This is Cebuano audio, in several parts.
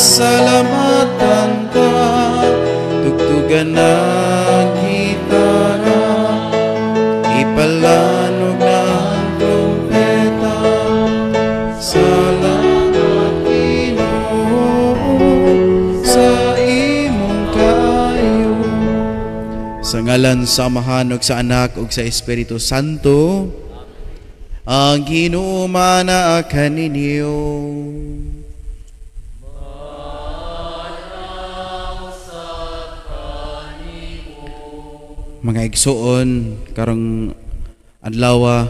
Salamatan ta, tugtugan ng gitara, ipalanog na ang trumpeta. Salamat, Ginoo, sa imong kaayo. Sa ngalan sa Amahan ug sa Anak ug sa Espiritu Santo. Ang Ginoo maanaa kaninyo. Mga igsuon, karong adlaw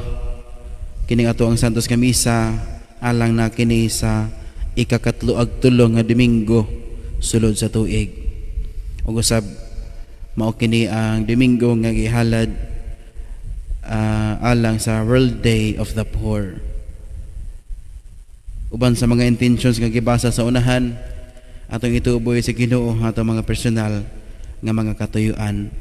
kining ato ang Santos nga Misa alang na kini sa ikakatlo ag tulo nga Domingo sulod sa tuig. Ug usab mao kini ang Domingo nga gihalad alang sa World Day of the Poor. Uban sa mga intentions nga gibasa sa unahan, atong ituboy sa Ginoo atong mga personal nga mga katuyuan.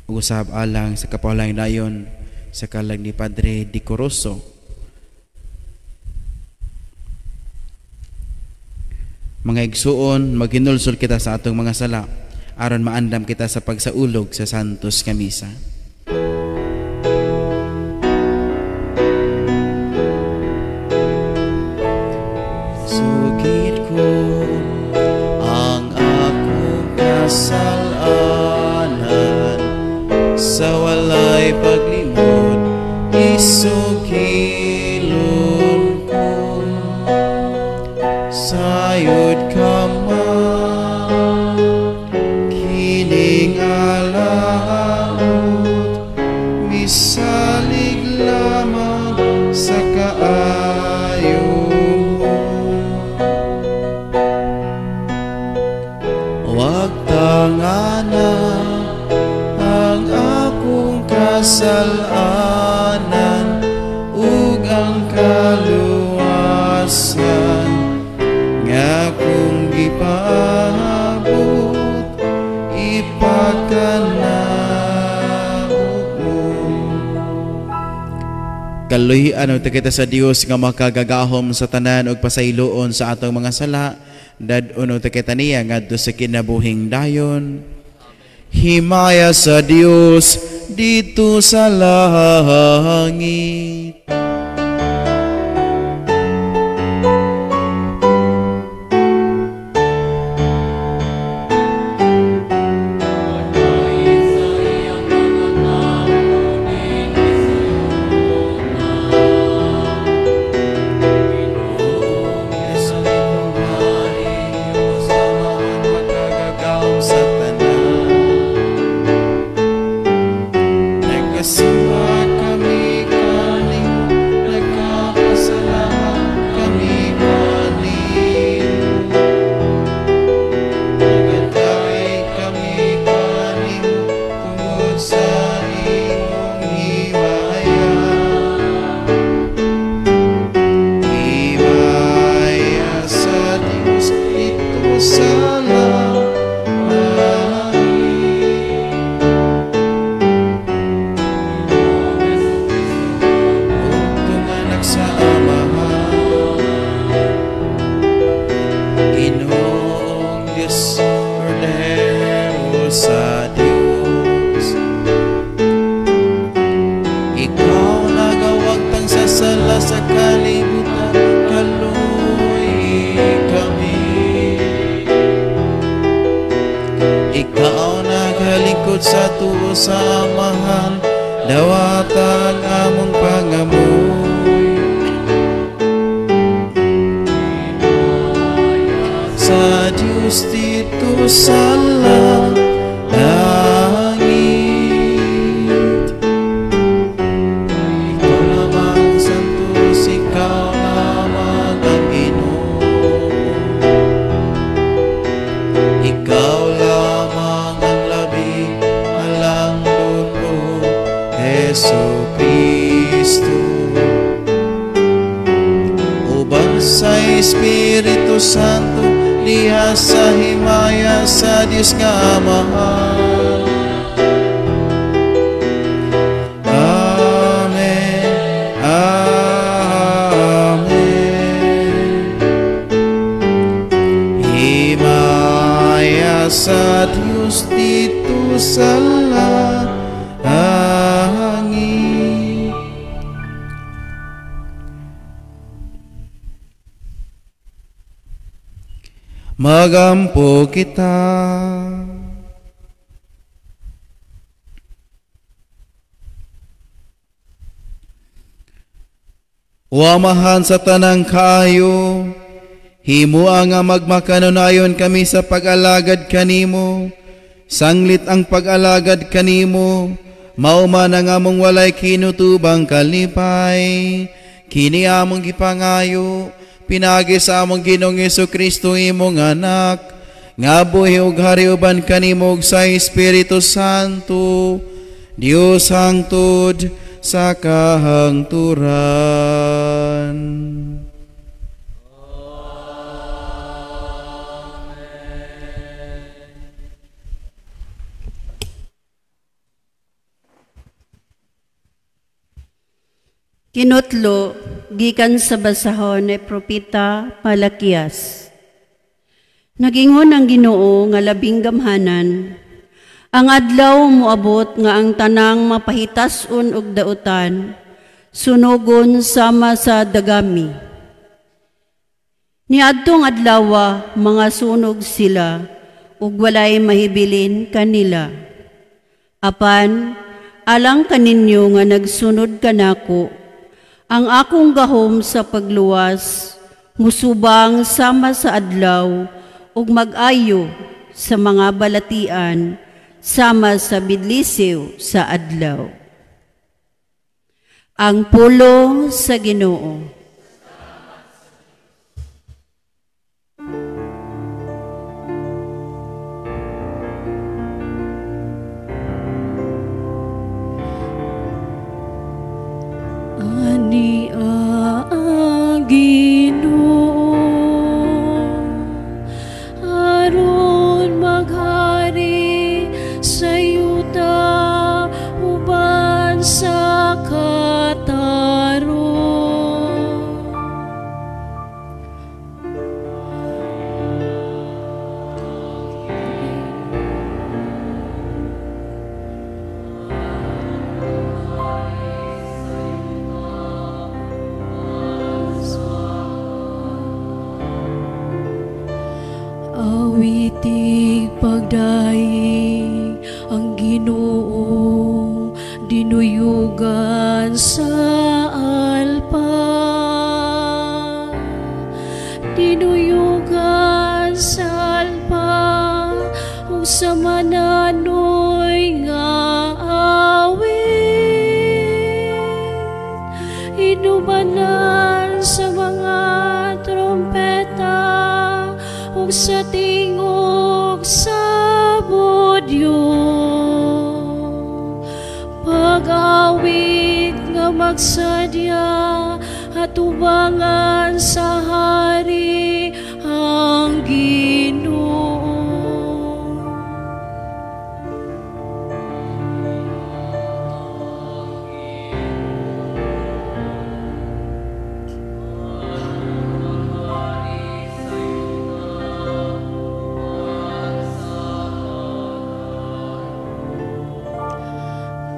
Ug usab alang sa kapahulayng dayon sa kalag ni Padre Decoroso. Mga igsuon, maghinulsol kita sa atong mga sala aron maandam kita sa pagsaulog sa Santos nga Misa. Sugid ko ang akong kasalanan sa walay paglimot, isukilon ko. Sayod ka man, kining alaot, misalig lamang sa kaayo mo. Wag tangana ang akong kasalanan ug ang kaluwasan nga akong gipaabot, ipakanabot mo. Kaluy-an og kita sa Dios nga makagagahom sa tanan ug pasayloon sa atong mga sala, dad-on og kita niya ngadto sa kinabuhing dayon. Himaya sa Dios dito sa langit. Espiritu Santo diha sa himaya sa Dios nga Amahan. Amen. Amen. Gloria sa Dios didto sa langit. Magampo kita. Uamahan sa tanang kaayo, himua nga magmakanunayon kami sa pag-alagad kanimo. Sanglit ang pag-alagad kanimo, mao man ang among walay kinutubang kalipay. Kini among gipangayo, pinagi sa among Ginoong Hesukristo imong anak, nga buhi ug hari uban kanimo ug sa Espiritu Santo, Dios hangtod sa kahangturan. Amen. Kinutlo gikan sa basahon ni Propeta Malakias. Nagingon ang Ginoo nga labing gamhanan, ang adlaw moabot nga ang tanang mapahitas-on og dautan, sunugon sama sa dagami. Niadtong adlawa mga sunog sila ug walay mahibilin kanila. Apan alang kaninyo nga nagsunod kanako, ang akong gahom sa pagluwas musubang sama sa adlaw ug mag-ayo sa mga balatian sama sa bidlisiw sa adlaw. Ang pulong sa Ginoo. Ani ang Ginoo aron maghari sa yuta uban sa katarong. Awitig pagdaig ang Ginoo, dinuyugan sa alpa. Dinuyugan sa alpa ug sa mananoy nga awit. Inubanan sa mga trompeta ug sa tingog sa budyong. Pag-awit nga magsadya atubangan sa hari ang Ginoo.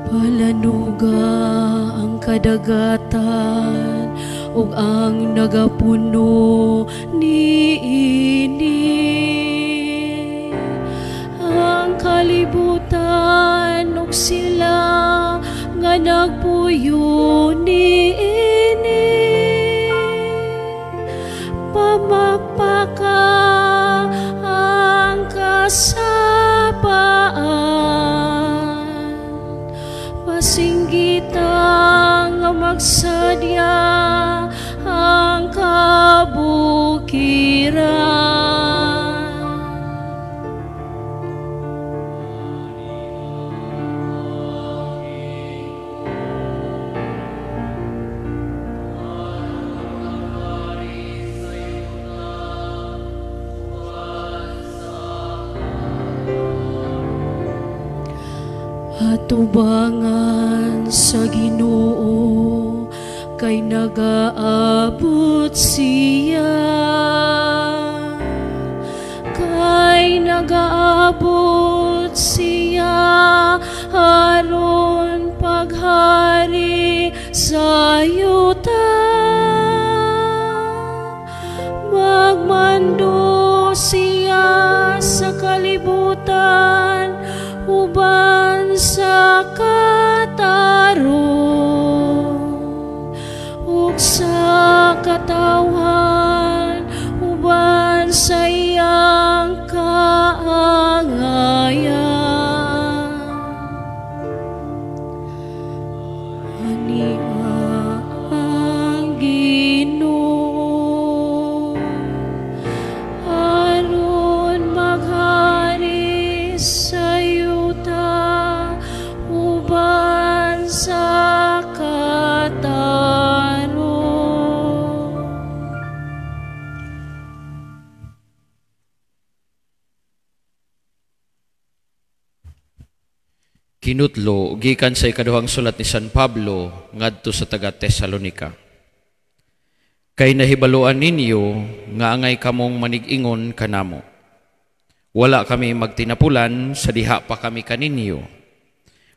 Palanuga ang kadagatan ug ang nagapuno niini. Ang kalibutan ug sila nga nagpuyo niini. Pamakpaka ang kasapaan, pasinggitang nga magsadya ang kabukiran. Atubangan sa Ginoo kay nagaabot siya, kay nagaabot sa yuta. Magmando siya sa kalibutan uban sa katarong ug sa katawhan uban sa iyang kaangayan. Ania ang Ginoo aron maghari sa yuta uban sa katarong. Kinutlo gikan sa ikaduhang sulat ni San Pablo ngadto sa taga Tesalonika. Kay nahibaluan ninyo nga angay kamong manig-ingon kanamo. Wala kami magtinapulan sa diha pa kami kaninyo.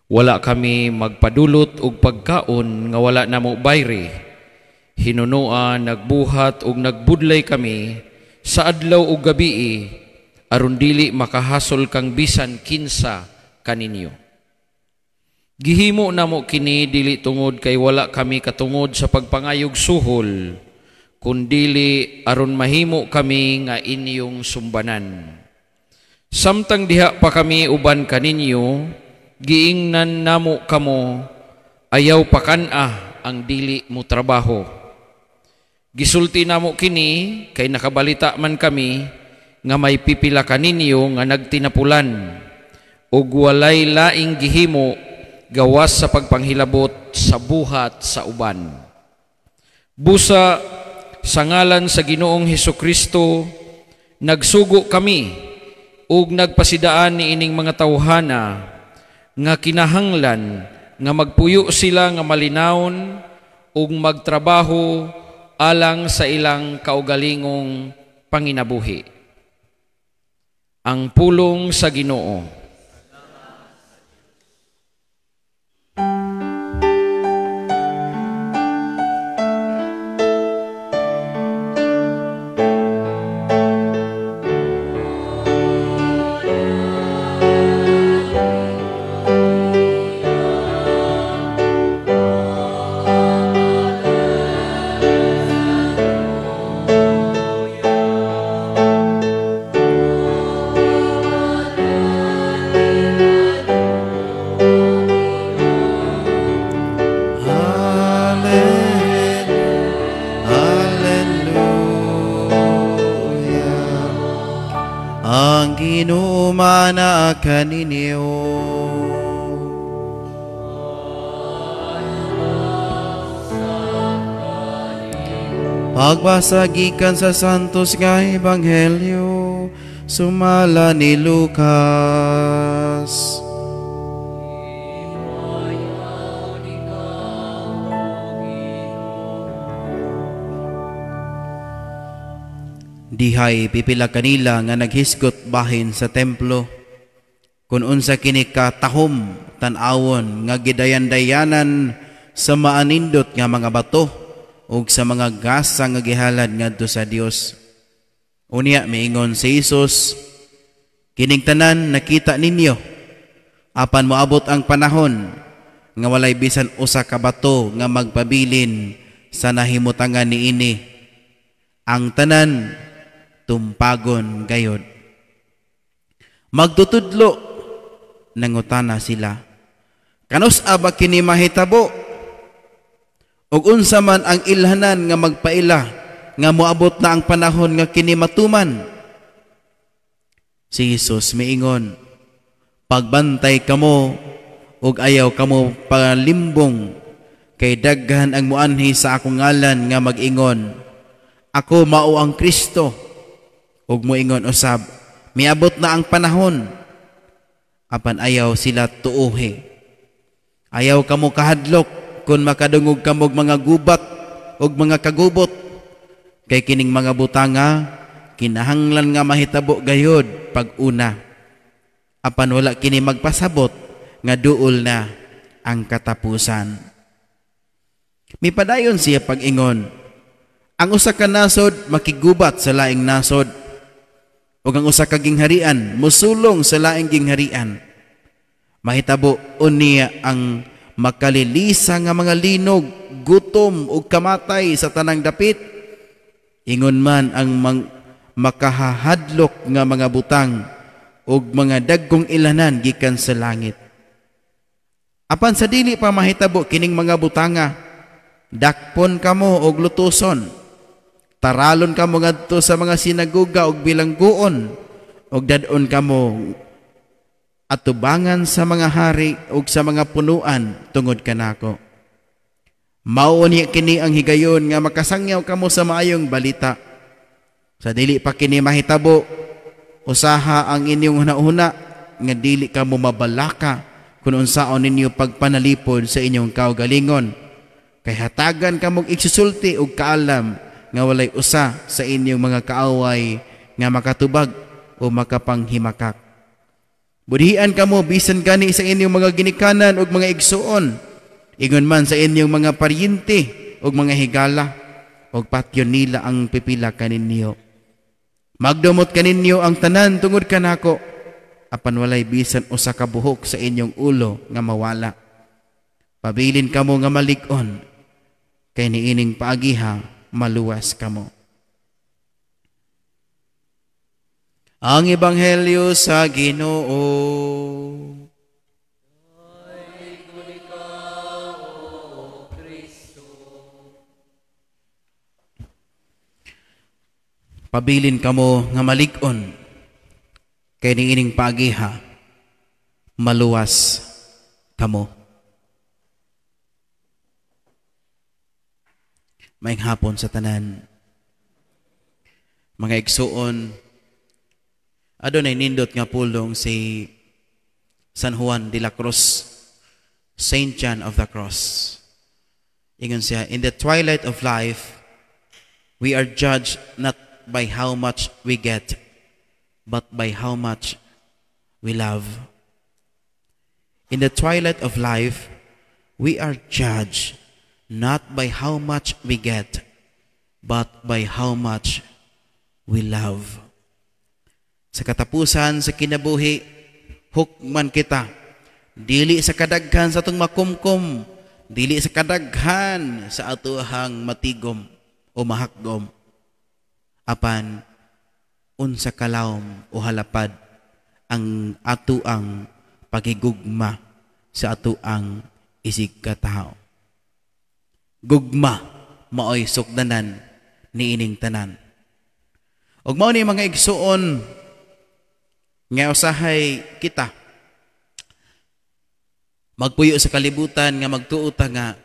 Wala kami magpadulot og pagkaon nga wala namo bayri. Hinunoa nagbuhat og nagbudlay kami sa adlaw ug gabii aron dili makahasol kang bisan kinsa kaninyo. Gihimo namo kini dili tungod kay wala kami katungod sa pagpangayog suhol, kundili aron mahimo kami nga inyong sumbanan. Samtang diha pa kami uban kaninyo, giingnan namo kamo, ayaw pakan-a ang dili mo trabaho. Gisulti namo kini kay nakabalita man kami nga may pipila kaninyo nga nagtinapulan ug walay laing gihimo gawas sa pagpanghilabot sa buhat sa uban. Busa sa ngalan sa Ginoong Hesukristo, nagsugo kami ug nagpasidaan niining mga tawhana nga kinahanglan nga magpuyo sila nga malinawon ug magtrabaho alang sa ilang kaugalingong panginabuhi. Ang pulong sa Ginoo. Mana kaninyo. Pagbasa gikan sa Santos nga Ebanghelyo sumala ni Lucas. Dihay pipila kanila nga naghisgot bahin sa templo kun unsa kini katahom tan-awon nga gidayan-dayanan sa maanindot nga mga bato ug sa mga gasa nga gihalad ngadto sa Dios. Unya miingon si Hesus, kining tanan nakita ninyo, apan moabot ang panahon nga walay bisan usa ka bato nga magpabilin sa nahimutangan niini. Ang tanan tumpagon gayod. Magtutudlo, nangutana sila, kanus-a ba kini mahitabo? Ug unsa man ang ilhanan nga magpaila nga moabot na ang panahon nga kini matuman? Si Jesus miingon, pagbantay kamo ug ayaw kamo palimbong, kay daghan ang muanhi sa akong ngalan nga mag-ingon, ako mao ang Kristo, ug moingon usab, miabot na ang panahon. Apan ayaw sila tuohi. Ayaw kamo kahadlok kung makadungog kamog mga gubat ug mga kagubot, kay kining mga butanga kinahanglan nga mahitabo gayod pag-una. Apan wala kini magpasabot nga duol na ang katapusan. Mipadayon siya pag-ingon, ang usa ka nasod makigubat sa laing nasod, ug ang usa ka gingharian mosulong sa laing gingharian. Mahitabo unya ang makalilisa nga mga linog, gutom ug kamatay sa tanang dapit. Ingon man ang makahahadlok nga mga butang ug mga dagkong ilanan gikan sa langit. Apan sa dili pa mahitabo kining mga butanga, dakpon kamo og lutuson. Taralon kamo ngadto sa mga sinagoga ug bilangguon, ug dad-on kamo atubangan sa mga hari ug sa mga punuan tungod kanako. Mao ni kini ang higayon nga makasangyaw kamo sa maayong balita. Sa dili pa kini mahitabo, usaha ang inyong hunahuna nga dili kamo mabalaka kung unsaon ninyo pagpanalipod sa inyong kaugalingon. Kay hatagan kamog igsusulti og kaalam nga walay usa sa inyong mga kaaway nga makatubag o makapanghimakak. Budhian kamo bisan gani sa inyong mga ginikanan ug mga igsuon, ingon man sa inyong mga paryente ug mga higala, ug patyon nila ang pipila kaninyo. Magdumot kaninyo ang tanan tungod kanako, apan walay bisan usa ka buhok sa inyong ulo nga mawala. Pabilin kamo nga malig-on, kay niining paagiha maluwas kamo. Ang Ebanghelyo sa Ginoo. Pabilin kamo nga malig-on, kay niining paagiha maluwas kamo. Maayong hapon sa tanan, mga igsuon. Adunay nindot nga pulong si San Juan de la Cruz, Saint John of the Cross. Ingon siya, in the twilight of life, we are judged not by how much we get, but by how much we love. In the twilight of life, we are judged not by how much we get, but by how much we love. Sa katapusan sa kinabuhi, hukman kita. Dili sa kadaghan sa atong makumkum, dili sa kadaghan sa atuhang matigom o mahakgom. Apan unsa kalawom o halapad ang atuang pagigugma sa atuang isig katao. Gugma maoy sukdanan niining tanan. Ug mao ni mga igsuon nga usahay kita magpuyo sa kalibutan nga magtuo ta nga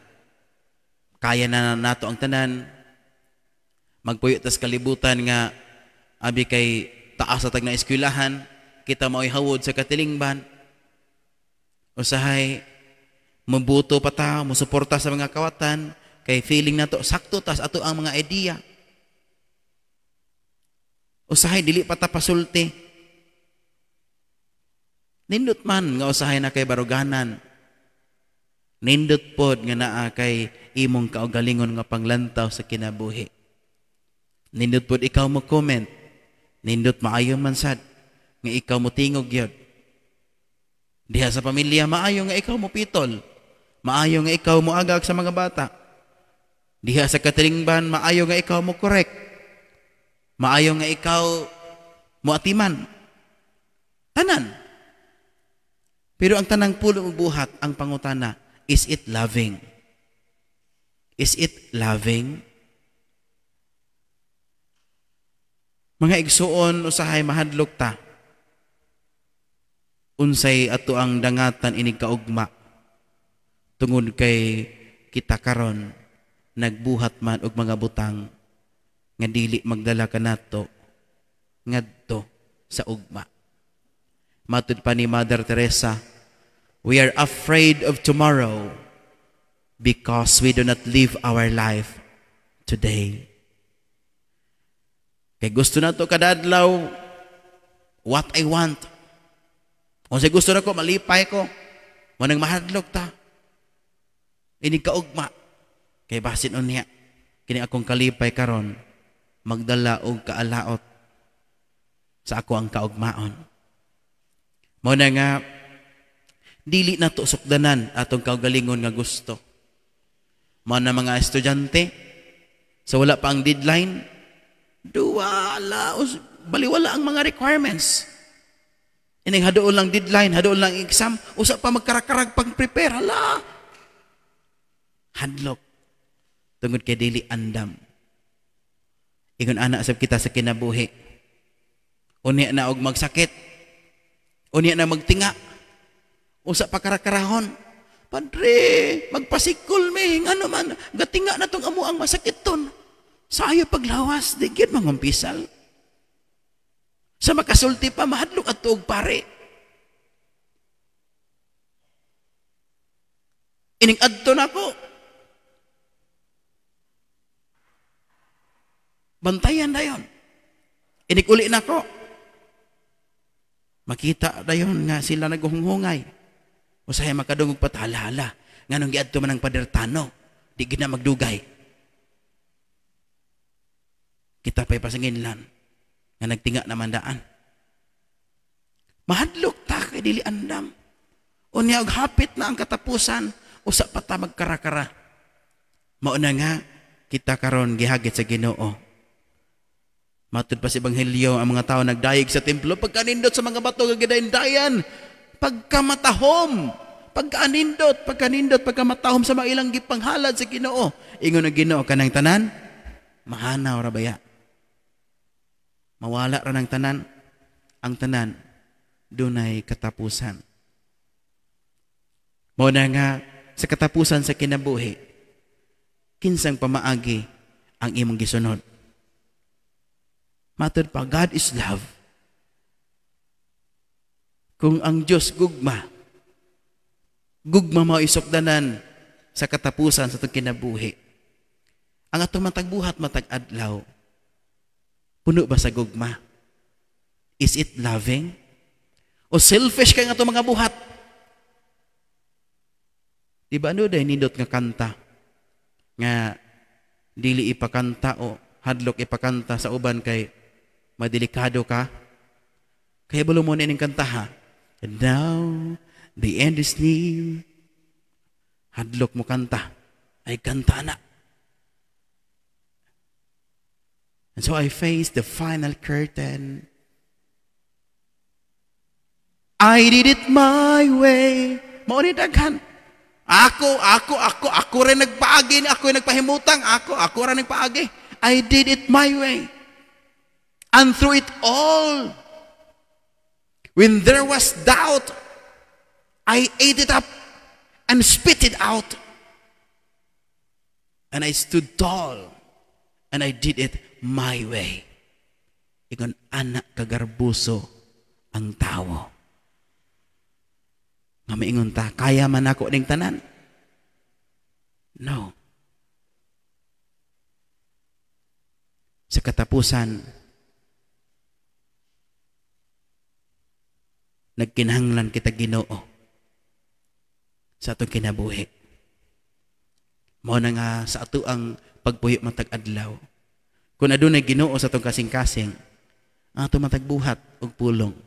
kaya na nato ang tanan. Magpuyo ta sa kalibutan nga abi kay taas sa tag na eskwelahan, kita maoy hawod sa katilingban. Usahay mabuto pa ta, mosuporta sa mga kawatan kay feeling nato sakto tas ato ang mga idea. Usahay dili pa ta pasulti. Nindot man nga usahay na kay baruganan. Nindot pod nga naa kay imong kaugalingon nga panglantaw sa kinabuhi. Nindot pod ikaw mo comment. Nindot maayo man sad nga ikaw mo tingog gyud. Diha sa pamilya maayo nga ikaw mo pitol. Maayo nga ikaw mo agag sa mga bata. Diha sa katilingban maayo nga ikaw mo correct. Maayo nga ikaw mo atiman. Tanan. Pero ang tanang pulong buhat, ang pangutana, is it loving? Is it loving? Mga igsuon, usahay mahadlok ta. Unsay ato ang dangatan inig kaugma. Tungod kay kita karon nagbuhat man og mga butang nga dili magdala kanato ngadto sa ugma. Matud pa ni Mother Teresa, we are afraid of tomorrow because we do not live our life today. Kay gusto na to kada adlaw, what I want. Kung sa gusto na ko, malipay ko. Manang mahadlok ta. Inig kaugma. Kay basin unya kini akong kalipay karon magdala og kaalaot sa ako ang kaugmaon. Mao na nga dili nato sukdanan atong kaugalingon nga gusto. Mao na mga estudyante, sa wala pa ang deadline, duwala, baliwala ang mga requirements. Ining hadool lang deadline, hadool lang exam, usa pa magkarakarag pang prepare, hala. Hadlok. Tungod kay dili andam. Ingon ana sab kita sa kinabuhi. Unya na og magsakit. Unya na magtinga. Usa pa karakarahon. Padre, magpasikol mi, ngano man, gatinga na tong amo ang masakit ton. Sayo paglawas, di gyud mangumpisal. Sa makasulti pa, mahadlok at tuog pare. Ining adto na ko. Bantayan dayon. Inig uli na ko. Makita dayon nga sila naguhunghungay. Usahay makadungog pathala-hala. Nganong giadto man ang padertano, di gina magdugay. Kita pa'y pasanginlan nga nagtinga naman daan. Mahadlok ta kay dili andam. Unya og hapit na ang katapusan, usa pa ta magkarakara. Mao na nga kita karon gihagit sa Ginoo. Matud pa sa Ebanghelyo ang mga tao nagdayeg sa templo pagkanindot sa mga bato nga gidayandayan, pagkamatahom, pagkanindot, pagkanindot, pagkamatahom sa mga ilang gipanghalad sa Ginoo. Ingon ang Ginoo kanang tanan, mahanaw ra baya. Mawala ra ng tanan, ang tanan dunay katapusan. Mao na nga sa katapusan sa kinabuhi, kinsang pamaagi ang imong gisunod. Matud pa, God is love. Kung ang Diyos gugma, gugma mao isukdanan sa katapusan sa atong kinabuhi. Ang atong matag buhat matag adlaw, puno ba sa gugma? Is it loving? O selfish kay nga atong mga buhat? Di ba ano dahil nindot nga kanta? Nga dili ipakanta o hadlok ipakanta sa uban kay madelikado ka? Kaya balo mo na ining kanta ha? And now, the end is near. Hadlok mo kanta. Ay kanta na. And so I faced the final curtain. I did it my way. Mao ni daghan. Ako rin nagpaagi, ako rin nagpahimutang, ako rin nagpaagi. I did it my way. And through it all, when there was doubt, I ate it up and spit it out. And I stood tall and I did it my way. Ingon anak kagarbuso ang tawo. Nga maingon ta, kaya man ako ning tanan? No. Sa katapusan, nagkinahanglan kita Ginoo sa atong kinabuhi. Mao na nga sa ato ang pagpuyo matag adlaw. Kung adunay Ginoo sa atong kasing-kasing, ang atong matag buhat og pulong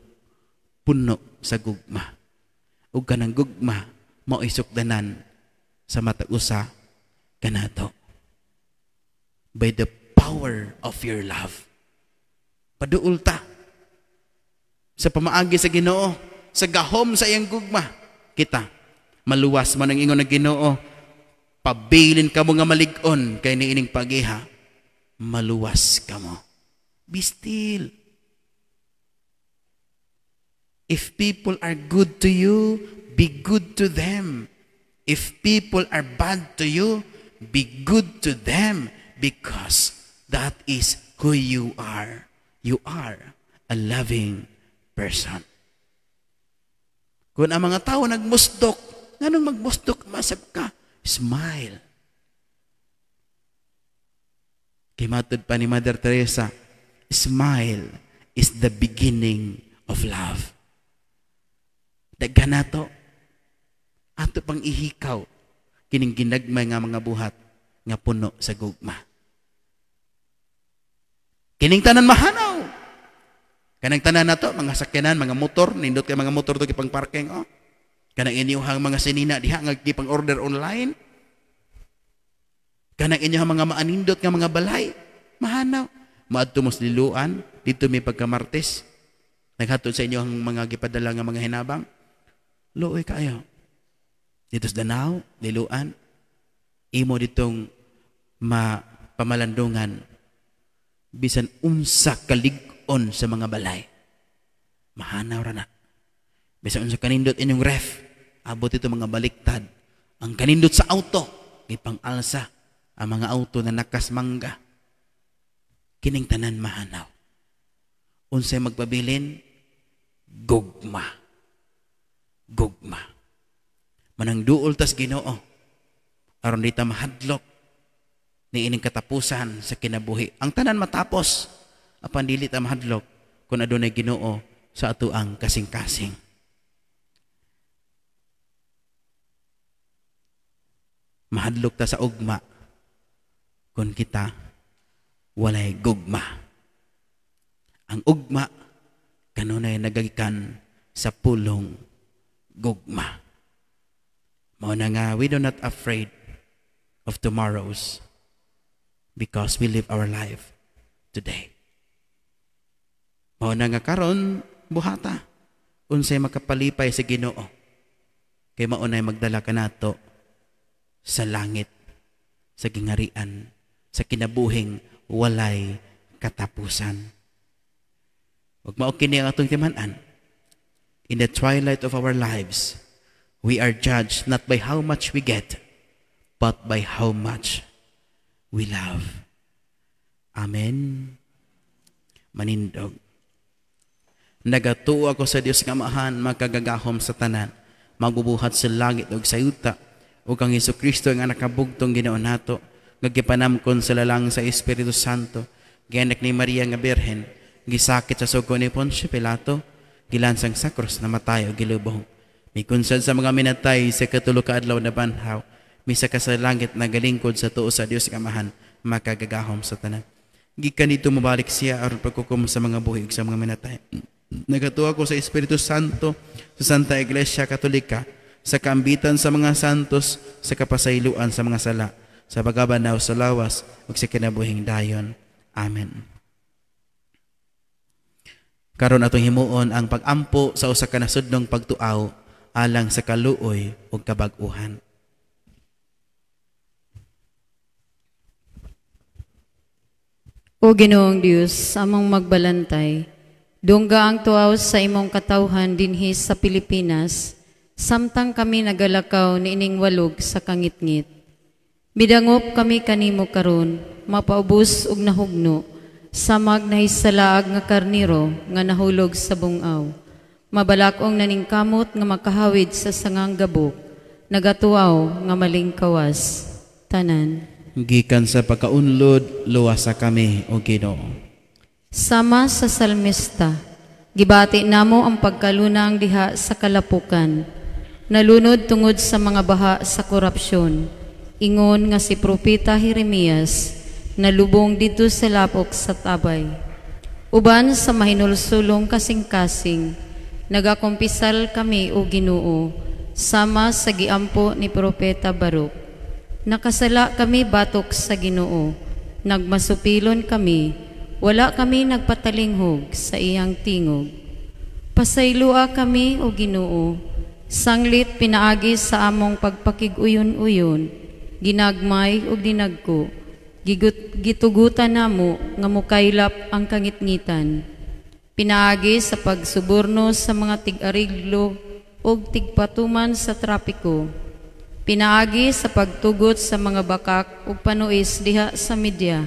puno sa gugma. Ug kanang gugma mao isukdanan sa matag usa kanato. By the power of your love. Paduol ta sa pamaagi sa Ginoo, sa gahom sa iyang gugma, kita maluwas man ang ingon ng Ginoo. Pabilin kamo nga malig-on kay niining pagiha, maluwas kamo. Be still. If people are good to you, be good to them. If people are bad to you, be good to them, because that is who you are. You are a loving person. Kung ang mga tao nagmusdok, nganong magmusdok, masab ka, smile. Kay matud pa ni Mother Teresa, smile is the beginning of love. Daghan nato, ato pang ihikaw kining ginagmay nga mga buhat nga puno sa gugma. Kining tanan mahanaw. Kanang tanan nato, mga sakyanan, mga motor, nindot kay mga motor to gipang parking, oh. Kanang inyuhang mga sinina diha nga gipang order online. Kanang inyuhang mga maanindot nga mga balay, mahanaw. Maadto mo sa Liloan, dito may pagka-Martes. Naghatod sa inyo ang mga gipadala nga mga hinabang. Luoy kaayo. Dito sa Danao, Liloan, imo ditong mapamalandungan bisan unsa kalig-on sa mga balay. Mahanaw ra na. Bisan unsa kanindot inyong ref, abot ito mga baliktad. Ang kanindot sa auto, gipang-alsa ang mga auto na nakas mangga. Kining tanan mahanaw. Unsay magpabilin? Gugma. Gugma. Manang duol tas Ginoo aron di ta mahadlok ni ining katapusan sa kinabuhi. Ang tanan matapos, apan dili ta mahadlok kung adunay Ginoo sa atoang kasing-kasing. Mahadlok ta sa ugma kung kita walay gugma. Ang ugma kanunay nagagikan sa pulong gugma. Mao na nga we do not afraid of tomorrows because we live our life today. Mao na nga karon buhata unsay makapalipay sa Ginoo kay mao nay magdala kanato sa langit, sa gingarian, sa kinabuhing walay katapusan. Ug mao kini ang atong timan-an. In the twilight of our lives, we are judged not by how much we get, but by how much we love. Amen. Manindog. Nagatuo ako sa Dios nga Amahan, makagagahom sa tanan, magbubuhat sa langit ug sa yuta, ug ang Hesukristo nga nakabugtong Ginoo nato, nga gipanamkon sa lalang sa Espiritu Santo, gianak ni Maria nga Birhen, gisakit sa sugo ni Poncio Pilato, gilansang sa krus, namatay ug gilubong. Mikunsad sa mga minatay sa katulo ka adlaw na banhaw, misa ka sa langit nagalingkod sa tuo sa Dios nga Amahan, makagagahom sa tanan. Gikan dito mobalik siya aron paghukom sa mga buhi ug sa mga minatay. Nagatuo ako sa Espiritu Santo, sa Santa Iglesia Katolika, sa kaambitan sa mga santos, sa kapasayloan sa mga sala, sa pagabanaw sa lawas ug sa kinabuhing dayon. Amen. Karon atong himuon ang pag-ampo sa usa ka nasudnong pagtuaw alang sa kaluoy ug kabag-uhan. O Ginoong Dios, among magbalantay, dungga ang tuaw sa imong katawhan dinhi sa Pilipinas, samtang kami nagalakaw niining walog sa kangitngit. Midangop kami kanimo karon, mapaubos ug nahugno, samag nahisalaag nga karniro nga nahulog sa bungaw. Mabalakong naningkamot nga makahawid sa sangang gabok, nagatuaw nga malingkawas. Tanan. Gikan sa pagkaunlod, luwasa kami, o Ginoo. Sama sa salmista, gibati namo ang pagkalunang diha sa kalapukan, nalunod tungod sa mga baha sa korupsyon. Ingon nga si Propeta Jeremias, nalubong dito sa lapok sa tabay. Uban sa mahinulsulong kasing-kasing, nagakumpisal kami o Ginoo, sama sa giampo ni Propeta Baruk. Nakasala kami batok sa Ginoo, nagmasupilon kami, wala kami nagpatalinghog sa iyang tingog. Pasaylua kami o Ginoo, sanglit pinaagi sa among pagpakig-uyon-uyon, ginagmay ug dinagko, gitugutan namo nga mukaylap ang kangitngitan. Pinaagi sa pagsuborno sa mga tig-ariglo ug tigpatuman sa trapiko. Pinaagi sa pagtugot sa mga bakak ug panuis diha sa media.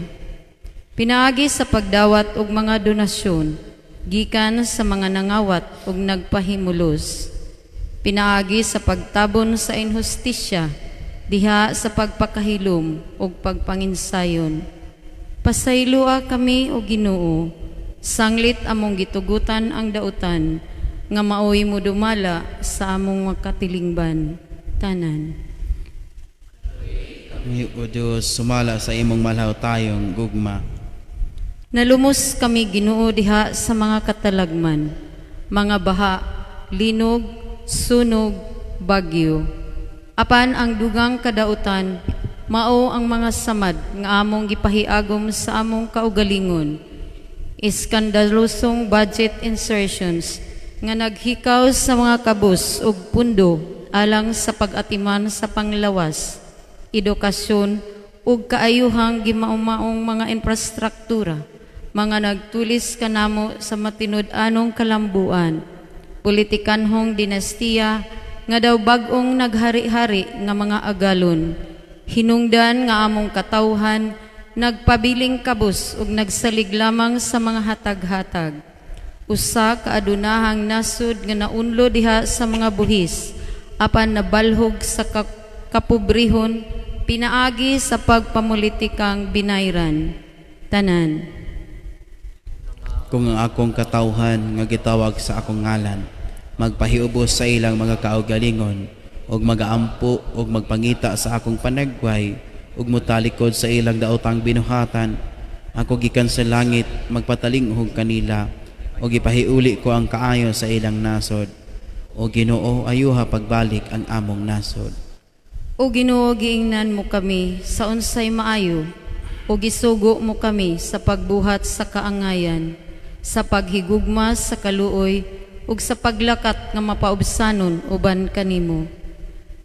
Pinaagi sa pagdawat og mga donasyon gikan sa mga nangawat ug nagpahimulos. Pinaagi sa pagtabon sa inhustisya diha sa pagpakahilom ug pagpanginsayon. Pasaylua kami o Ginoo, sanglit among gitugutan ang dautan nga maoy mo dumala sa among makatilingban. Tanan. O Diyos, sumala sa imong malhawtayong gugma. Nalumos kami Ginoo diha sa mga katalagman, mga baha, linog, sunog, bagyo. Apan ang dugang kadautan, mao ang mga samad nga among gipahiagom sa among kaugalingon. Iskandalosong budget insertions nga naghikaw sa mga kabus ug pundo alang sa pag-atiman sa panglawas, edukasyon ug kaayuhang gimaomaong mga infrastruktura, mga nagtulis kanamo sa matinud-anong kalambuan, politikanhong dinastiya nga daw bag-ong naghari-hari nga mga agalon, hinungdan nga among katawhan nagpabiling kabus ug nagsalig lamang sa mga hatag-hatag. Usa ka adunahang nasud nga naunlo diha sa mga buhis, apan nabalhog sa kapobrehon pinaagi sa pagpamulitikang binayran. Tanan. Kung ang akong katawhan nga gitawag sa akong ngalan, magpahiubos sa ilang mga kaugalingon, ug magaampo ug magpangita sa akong panagway, ug motalikod sa ilang daotang binuhatan, ako gikan sa langit magpatalinghog kanila, ug ipahiuli ko ang kaayo sa ilang nasod. O Ginoo, ayuha pagbalik ang among nasod. O Ginoo, giingnan mo kami sa unsay maayo, o gisugo mo kami sa pagbuhat sa kaangayan, sa paghigugma sa kaluoy, ug sa paglakat nga mapaubsanon uban kanimo.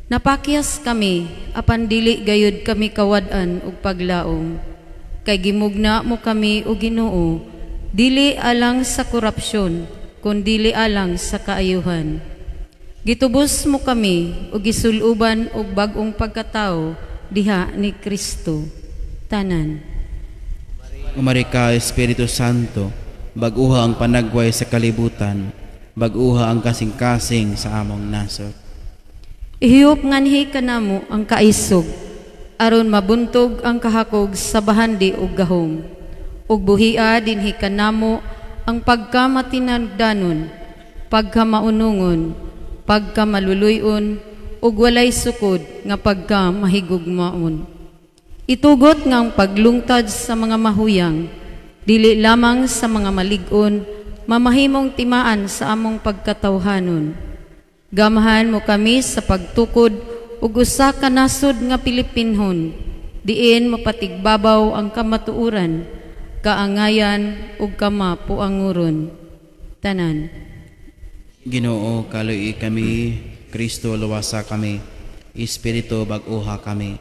Napakyas kami, apan dili gayud kami kawad-an ug paglaom. Kay gimugna mo kami o Ginoo, dili alang sa korupsyon, kun dili alang sa kaayuhan. Gitubos mo kami ug gisuluban og bag-ong pagkatao diha ni Kristo. Tanan. Umari ka, Espiritu Santo, bag-uha ang panagway sa kalibutan, bag-uha ang kasing-kasing sa among nasod. Ihiyop nganhi kanamo ang kaisog, aron mabuntog ang kahakog sa bahandi ug gahom. Ug buhia dinhi kanamo ang pagkamatinagdanon, pagkamaunungon, pagkamaluluyon, ug walay sukod nga pagkamahigugmaon. Itugot nga ang paglungtad sa mga mahuyang, dili lamang sa mga malig-on, mamahimong timaan sa among pagkatawhanon. Gamahan mo kami sa pagtukod ug usa ka nasod nga Pilipinhon, diin mapatigbabaw ang kamatuoran, kaangayan ug kamapuanguron. Tanan. Ginoo, kaluoy kami. Kristo, luwasa kami. Espiritu, bag-uha kami.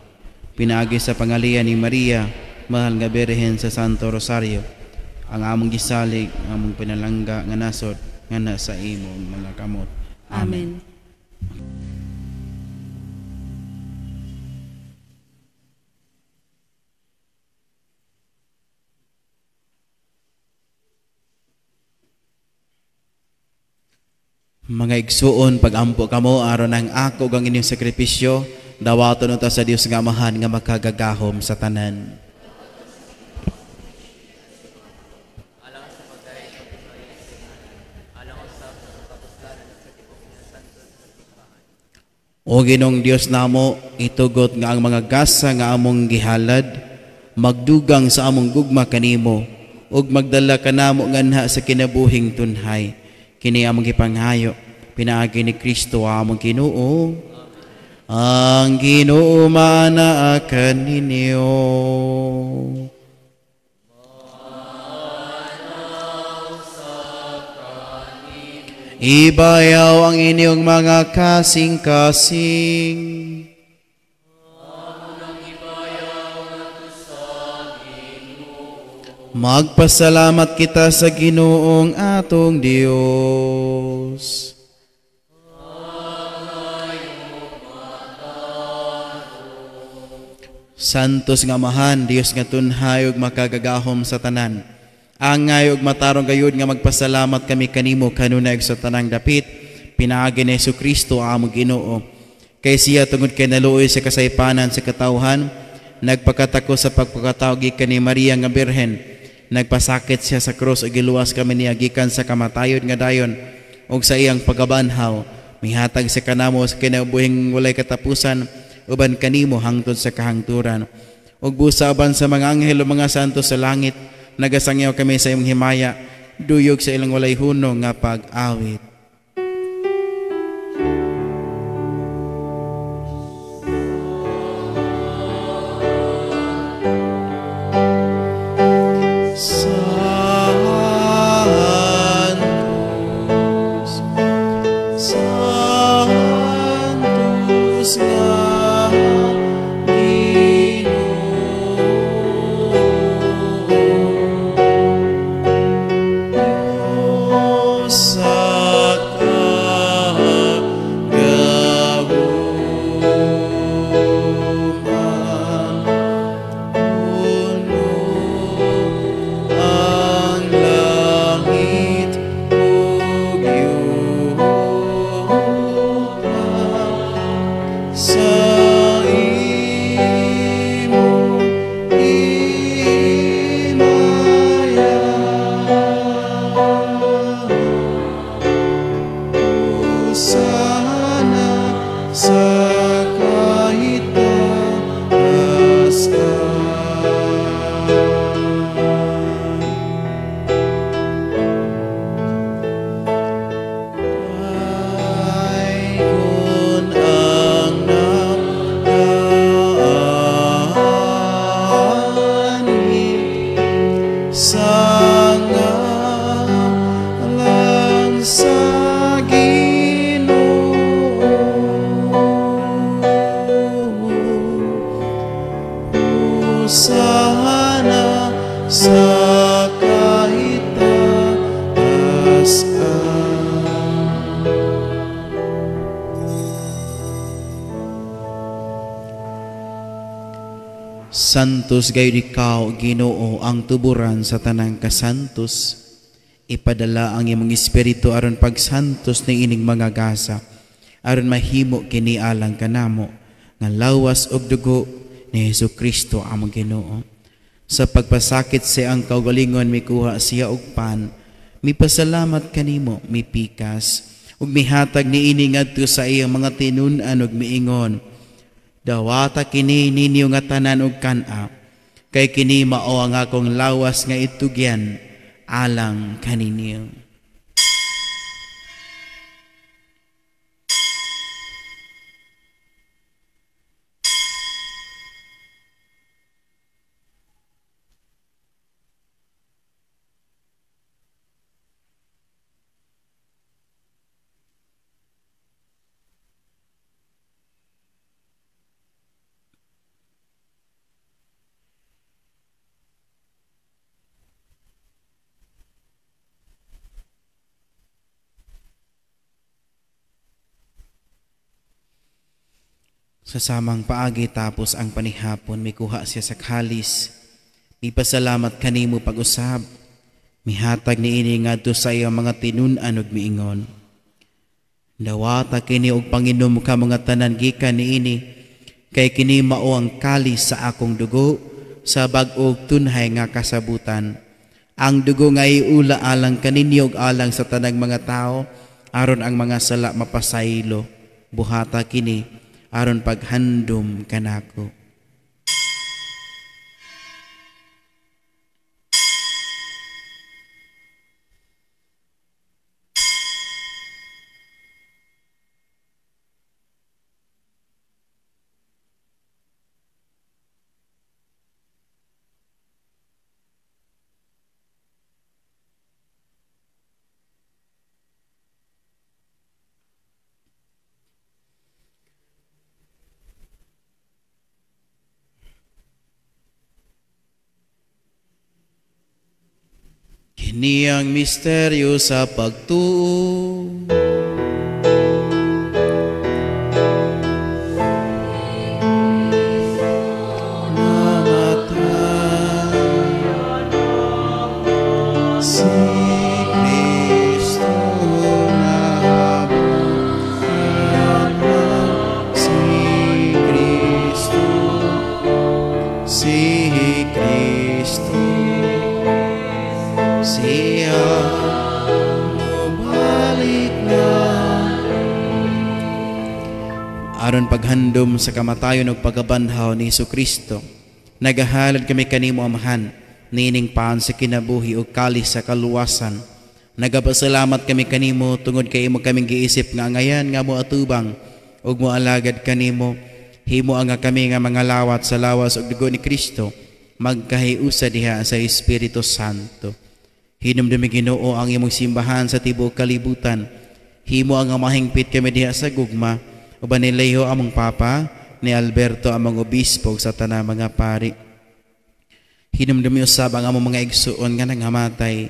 Pinaagi sa pangalian ni Maria, mahal nga Birhen sa Santo Rosario, ang among gisalig, ang among pinalangga nga nasod, nga nasa imong mga kamot. Amen. Mga igsuon, pagampo kamo aron ang ako gang inyong sakripisyo, dawaton unta sa Dios nga Amahan nga makagagahom sa tanan. O Ginoong Dios namo, itugot nga ang mga gasa nga among gihalad magdugang sa among gugma kanimo ug magdala kanamo nganha sa kinabuhing tunhay. Kini among gipanghayo pinaagi ni Kristo among Ginoo. Ang Ginoo maanaa kaninyo. Ibayaw ang inyong mga kasing-kasing. Magpasalamat kita sa Ginoong atong Dios. Santos nga Amahan, Dios nga tunhay ug makagagahom sa tanan. Angay ug matarong gayud nga magpasalamat kami kanimo kanunay sa tanang dapit, pinaagi ni Hesukristo among Ginoo. Kay siya tungod kay naluoy sa kasaypanan sa katawhan, nagpakatako sa pagpakatao gikan ni Maria nga Birhen, nagpasakit siya sa krus ug giluwas kami niya gikan sa kamatayon nga dayon ug sa iyang pagabanhaw mihatag sa kanamo sa kinabuhing walay katapusan uban kanimo hangtod sa kahangturan. Ug busa uban sa mga anghel ug mga santo sa langit, nagasangyaw kami sa imong himaya, duyog sa ilang walay hunong nga pag-awit. Santos gayud ikaw, Ginoo, ang tuburan sa tanang kasantos. Ipadala ang imong espiritu aron pagsantos ni ining mga gasa, aron mahimo kini alang kanamo nga lawas ug dugo ni Hesukristo among Ginoo. Sa pagpasakit sa ang kaugalingon, mikuha siya og pan, mipasalamat kanimo, mipikas ug mihatag niini ngadto sa iyang mga tinun-an ug miingon, dawata kini ninyo nga tanan og kan-a, kay kini mao ang akong lawas nga itugyan alang kaninyo. Sa samang paagi tapos ang panihapon, mikuha siya sa kalis. Mipasalamat kanimo pag-usab. Mihatag niini ngadto sa iyang mga tinun-an ug miingon, dawata kini og panginom ka mga tanan gikan niini, kay kini mao ang kalis sa akong dugo sa bag-og tunhay nga kasabutan. Ang dugo nga iula alang kaninyo ug alang sa tanang mga tao, aron ang mga sala mapasaylo. Buhata kini aron paghandom kanako. Kini ang misteryo sa pagtuo. Namatay si Kristo, nabuhay si Kristo, si Kristo. Siya mubalik. Aron paghandom sa kamatayon ug pagkabanhaw ni Kristo, nagahalad kami kanimo, Amahan, niining pan sa kinabuhi ug kalis sa kaluwasan. Nagapasalamat kami kanimo tungod kay imo kaming giisip nga angayan nga moatubang ug moalagad kanimo. Himo nga kami nga mga lawat sa lawas ug dugo ni Kristo magkahiusa diha sa Espiritu Santo. Hinumdumi, Ginoo, ang imong simbahan sa tibuok kalibutan. Himo ang mahingpit kami diha sa gugma uban ni Leo among Papa, ni Alberto among obispo, ug sa tanang mga pari. Hinumdumi usab ang among mga igsuon nga nanghamatay,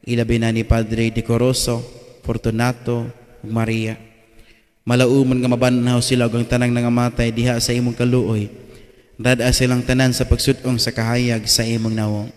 ilabi na ni Padre Decoroso, Fortunato ug Maria. Malaumon nga mabanhaw sila ug ang tanang nangamatay diha sa imong kaluoy. Rad-a silang tanan sa pagsud-ong sa kahayag sa imong nawong.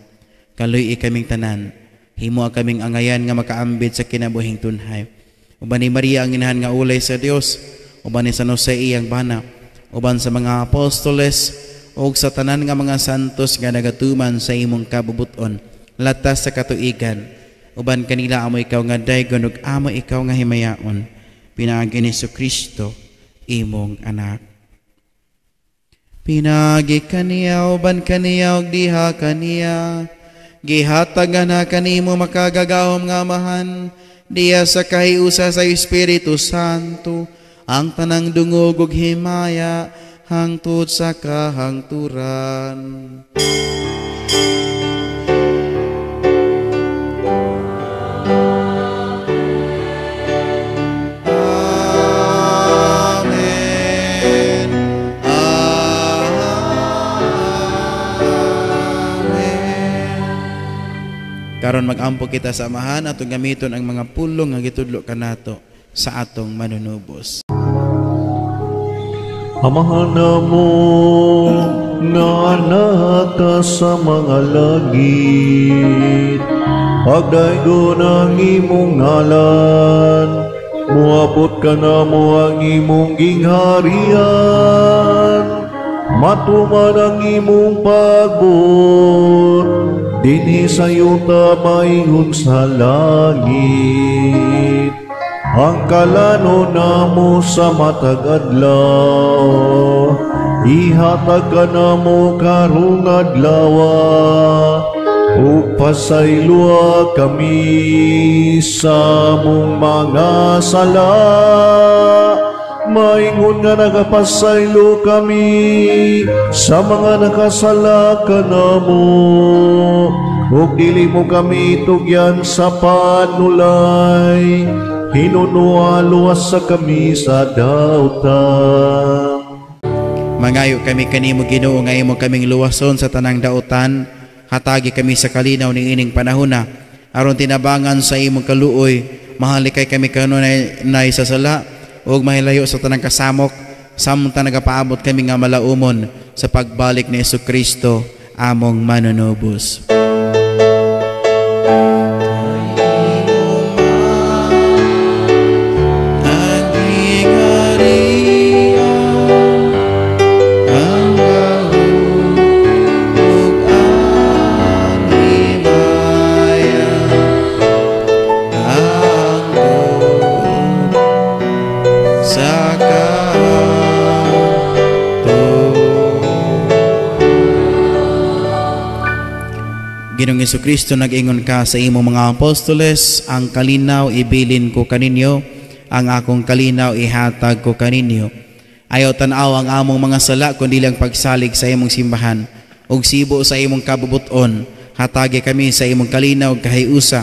Kaluy-i kaming tanan. Himo kaming angayan nga makaambit sa kinabuhing tunhay. Uban ni Maria ang inahan nga ulay sa Dios, uban ni San Jose iyang bana, uban sa mga apostoles ug sa tanan nga mga santos nga nagatuman sa imong kabubuton latas sa katuigan. Uban kanila amo ikaw nga daygon ug amo ikaw nga himayaon pinaagi ni Kristo imong anak. Pinaagi kaniya, uban kaniya, ug diha kaniya, gihatagan na kanimo makagagahom nga Amahan, diha sa kahiusa sa Espiritu Santo, ang tanang dungog ug himaya hangtod sa kahangturan. Amen. Amen. Karon mag-ampo kita sa Amahan, atong gamiton ang mga pulong nga gitudlo kanato sa atong manunubos. Amahan namo nga anak ka sa mga langit, pagdaygon ang imong ngalan, muabot ka namo ang imong gingharian, matuman ang imong pagbuot, dinhi sa yuta maingon sa langit. Ang kalano namo sa matag adlaw, ihatag ka namo karong adlaw, ug pasayloa kami sa among mga sala, maingon nga nagapasaylo kami sa mga nakasala kanamo, ug dili mo kami tugyan sa panulay, hinunoa luwas sa kami sa dautan. Mangayo kami kanimo, Ginoo, nga imo kaming luwason sa tanang dautan. Hatagi kami sa kalinaw ning ining panahona, aron tinabangan sa imong kaluoy, mahalikay kami kanunay sa sala ug mahilayo sa tanang kasamok, samtang nagapaabot kami nga malaumon sa pagbalik ni Hesukristo among manunubos. Ginoong Hesukristo, nag-ingon ka sa imong mga apostoles, ang kalinaw ibilin ko kaninyo, ang akong kalinaw ihatag ko kaninyo. Ayaw tan-aw ang among mga sala, kundi lang pagsalig sa imong simbahan ug sibo sa imong kabubuton. Hatagi kami sa imong kalinaw ug kahiusa,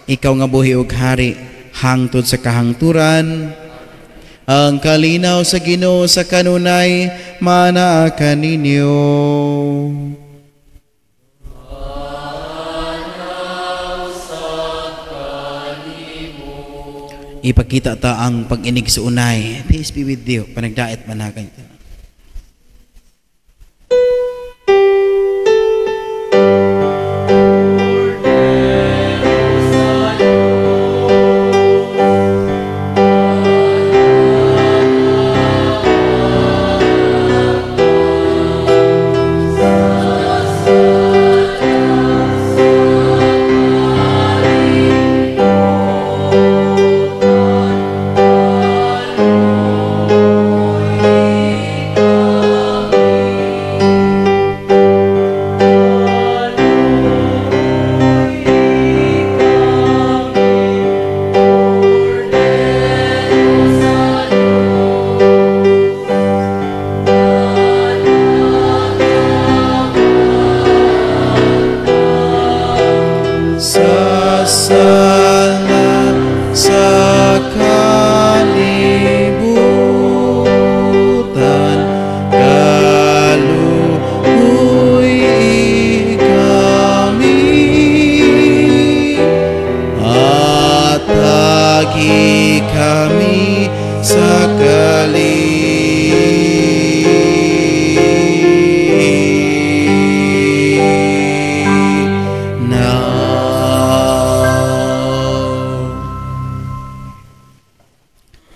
ikaw nga buhi ug hari hangtod sa kahangturan. Ang kalinaw sa Ginoo sa kanunay manaa kaninyo. Ipakita ta ang pag-inig sa unay. Peace be with you. Panagdait manakan ito. Agi kami sa kalinaw.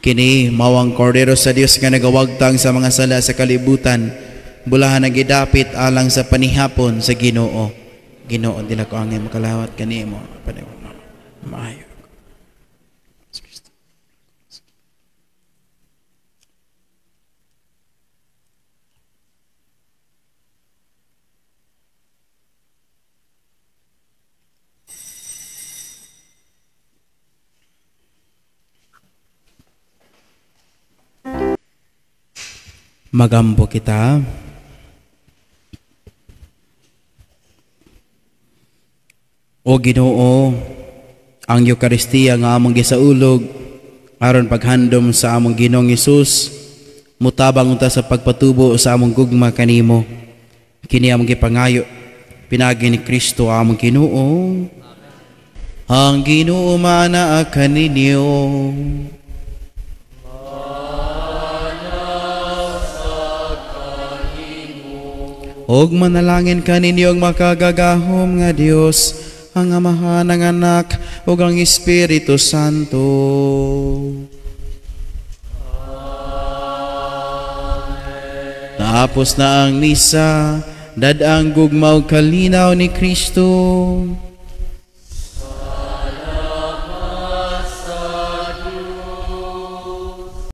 Kini mao ang kordero sa Dios nga nagawagtang sa mga sala sa kalibutan. Bulahan ang gidapit alang sa panihapon sa Ginoo. Ginoo, dili ko angay makalawat kanimo. Maayo. Magampo kita. O Ginoo, ang Eukaristiya nga among gisaulog aron paghandom sa among Ginoong Hesus, mutabang unta sa pagpatubo sa among gugma kanimo. Kini among gipangayo pinaagi ni Kristo among Ginoo. Ang Ginoo maanaa kaninyo. Og manalangin kaninyo ang makagagahom nga Dios, ang Amahan, ang Anak, ug ang Espiritu Santo. Amen. Tapos na ang misa, dad-ang gugma ug kalinaw ni Kristo.